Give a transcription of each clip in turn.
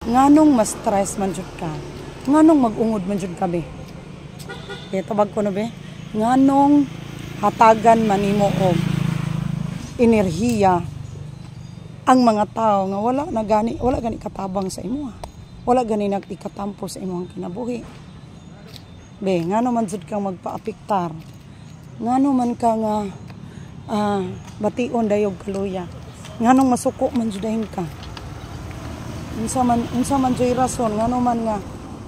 Nganong mas stress man jud ka? Nganong mag-ungod man jud kami? Tabag ko no be? Nganong hatagan man nimo og enerhiya ang mga tao nga wala na gani, wala gani katabang sa imo? Wala gani nagikatampo sa imong kinabuhi. Be, ngano man jud kang magpaapektar? Ngano man ka nga bation dayog kaluya? Nganong masuko man jud ka? Unsa man jud rason ngano man nga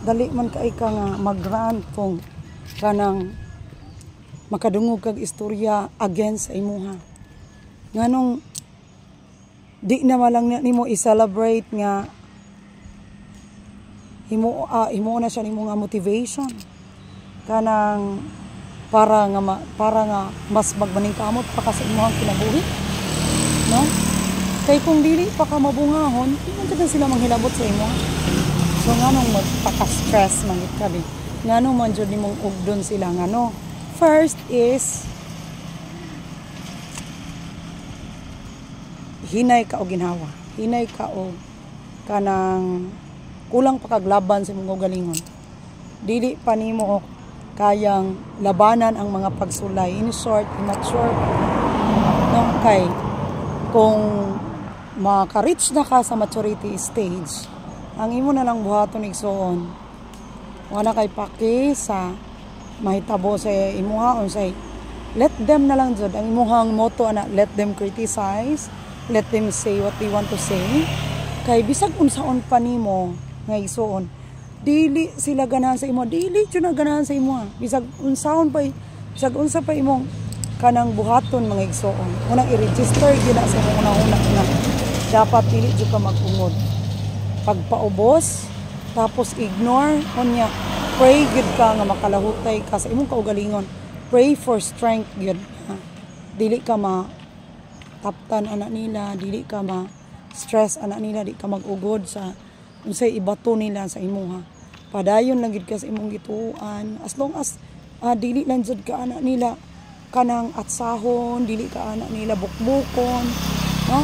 dali man kay ka nga mag-rant kung kanang makadungog kag istorya against sa imuha? Nganong di na malang nimo i-celebrate nga himo na siya nimo nga motivation kanang para nga mas magmaningkamot pa ka sa imong kinabuhi, no? Kay kung dili pa ka mabungahon, di man jud sila manghilabot sa imo. So nganong magpaka-stress man gid ka be? Ngano man jud nimong ugdon sila? Ngano? First is hinay ka og ginhawa. Hinay ka og kanang kulang pa kag laban sa imong kaugalingon. Dili pa nimo kayang labanan ang mga pagsulay. In short, immature. No, kay kung maka-reach na ka sa maturity stage, ang imo na lang buhaton, igsuon, wala kay paki sa mahitabo sa imuha, unsay, let them na lang jud. Ang imuhang motto ana, let them criticize, let them say what they want to say, kay bisag unsaon pa nimo nga, igsuon, dili sila ganahan sa imo, dili jud na ganahan sa imo. Bisag unsaon pa, bisag unsa pa imong kanang buhaton, mga igsuon, unang i-register gyud na sa imong una-una nga dapat dili jud ka mag-ungod, pagpaubos, tapos ignore. Unya pray gyud ka nga makalahutay ka sa imong kaugalingon. Pray for strength gyud, dili ka ma taptan ana nila, dili ka ma stress ana nila, di ka mag-ugod sa unsay ibato nila sa imuha. Padayon lang gid ka sa imong gituoan, as long as dili lang jud ka ana nila kanang atsahon, dili ka ana nila bukbukon, no?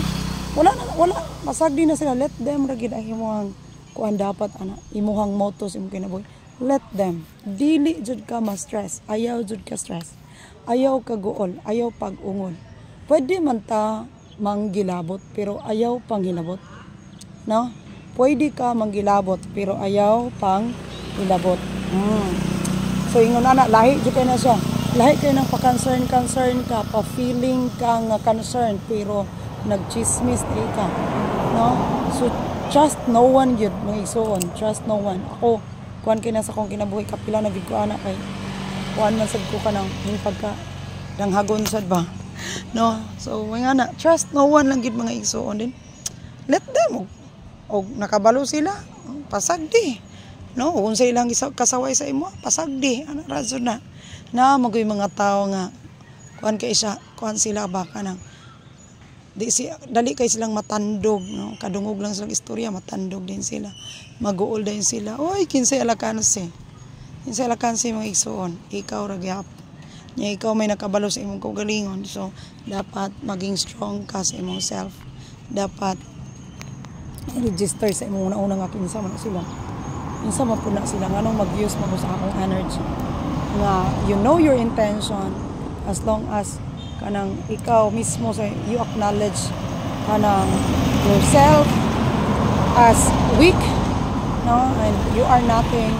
Wala na, wala masagdi na sila. Let them ra gid ang imong kuan. Dapat ana imuhang motto sa imong kinabuhi, let them. Dili jud ka ma-stress. Ayaw jud ka stress, ayaw ka guol, ayaw pag-ungod. Pwede man ta manggilabot pero ayaw panghilabot, no? Pwede ka manggilabot pero ayaw pang hilabot. So ingon ana, lahi jud kay na siya. Lahi kay nang pa-concern concern ka, pa feeling ka nga concern pero nagchismis di ka, no? So trust no one gyud, mga igsuon. Trust no one. Ako, kuan kay na sa akong kinabuhi, kapila na gid ko ana, kay kuan man sad ko kanang yung pagka danghagon sad ba, no? So mga na, trust no one lang gid, mga igsuon din. Let them. Og nakabalo sila, pasagdi, no? Kung sa ilang kasaway sa imo, pasagdi ana rason na na magoy mga tao nga kuan kay siya, kuan sila ba, kanang di si dali kay silang matandog, no? Kadungog lang silang istorya, matandog din sila, maguol din sila. Oy, kinsay alakanse, kinsay alakanse, mga igsuon? Ikaw ra gyapon nya. Ikaw may nakabalo sa imong kaugalingon. So dapat maging strong ka sa imong self. Dapat register sa imong una-una nga kinsa man sila, kinsa man pud na sila, nganong mag-use mo sa akong energy, nga you know your intention. As long as kanang ikaw mismo sa you acknowledge kanang yourself as weak, no, and you are nothing.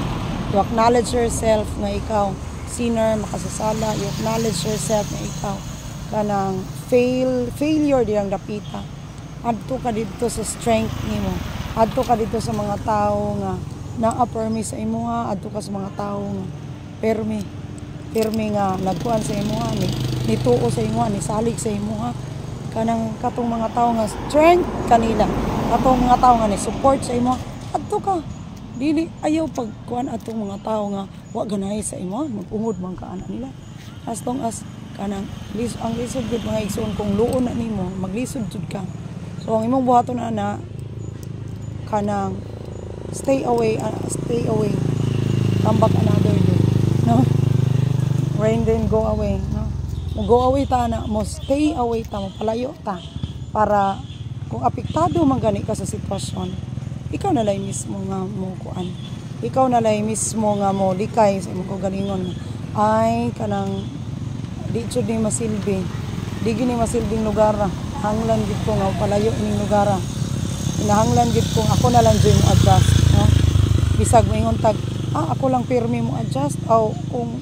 You acknowledge yourself nga ikaw sinner, makasasala. You acknowledge yourself nga ikaw kanang failure diyang dapita. Adto ka didto sa strength nimo. Adto ka didto sa mga tao nga naa permi sa imuha. Adto ka sa mga tao nga permi permi nga nagkuan sa imuha, ni nituo sa imuha, ni salig sa imuha, kanang katong mga tao nga strength kanila, katong mga tao nga ni support sa imuha. Adto ka. Dili, ayaw pag kuan atong mga tao nga wa ganahi sa imuha. Mag-ungod man ka ana nila. As long as kanang ang lisod gud, mga igsoon, kung luon na nimo, maglisod jud ka. So ang imong buhaton ana kanang stay away, stay away, come back another day, no? Rain then go away, no? Mo go away ta na, mo stay away ta, mo palayo ta, para kung apektado man gani ka sa sitwasyon. Ikaw na lang mismo nga mo kuan, ikaw na lang mismo nga mo likay sa imong kaugalingon, ay kanang di jud ni masilbi, di gini masilbing lugar. Hanglan gid ko nga palayo ining lugar. Inahanglan gid kung ako na lang jud mo adjust, no? Bisag moingon tag, "Ah, ako lang pirmi mo adjust," aw kung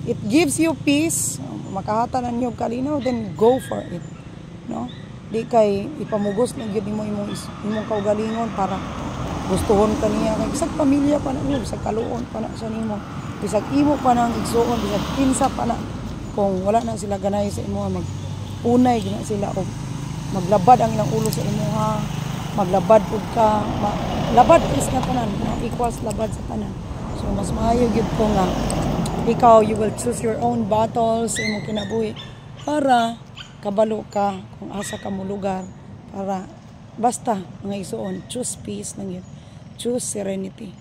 it gives you peace, makahatan ninyo kalinaw, then go for it, no? Di kay ipamugos lang gyud nimo imong kaugalingon para gustuhon ka niya, kay bisag pamilya pa na nimo, bisag kaluon pa na siya nimo, bisag imo pa nang igsuon, bisag kinsa pa na. Kung wala na sila ganahi sa imo, mag unay gina sila og maglabad ang ilang ulo sa imuha, maglabad pud ka. Labad is na tanan, no? Equals labad sa tanan. So mas maayo gyud ko nga ikaw, you will choose your own battles sa imong kinabuhi para kabalo ka kung asa ka mo lugar. Para basta, mga igsuon, choose peace lang yun, choose serenity,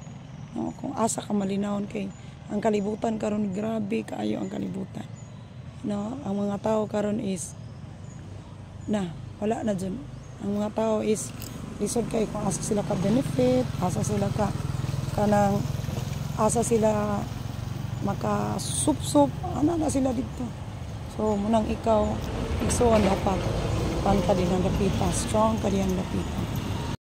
no? Kung asa ka malinawon, kay ang kalibutan karon, grabe kaayo ang kalibutan, no? Ang mga tao karon is na wala na dyan. Ang mga tao is lisod kay kung asa sila ka benefit, asa sila ka kanang asa sila makasupsup, ana na sila dito. So munang ikaw, igsuon, dapat pan ka din ang dapita, strong ka din ang dapita.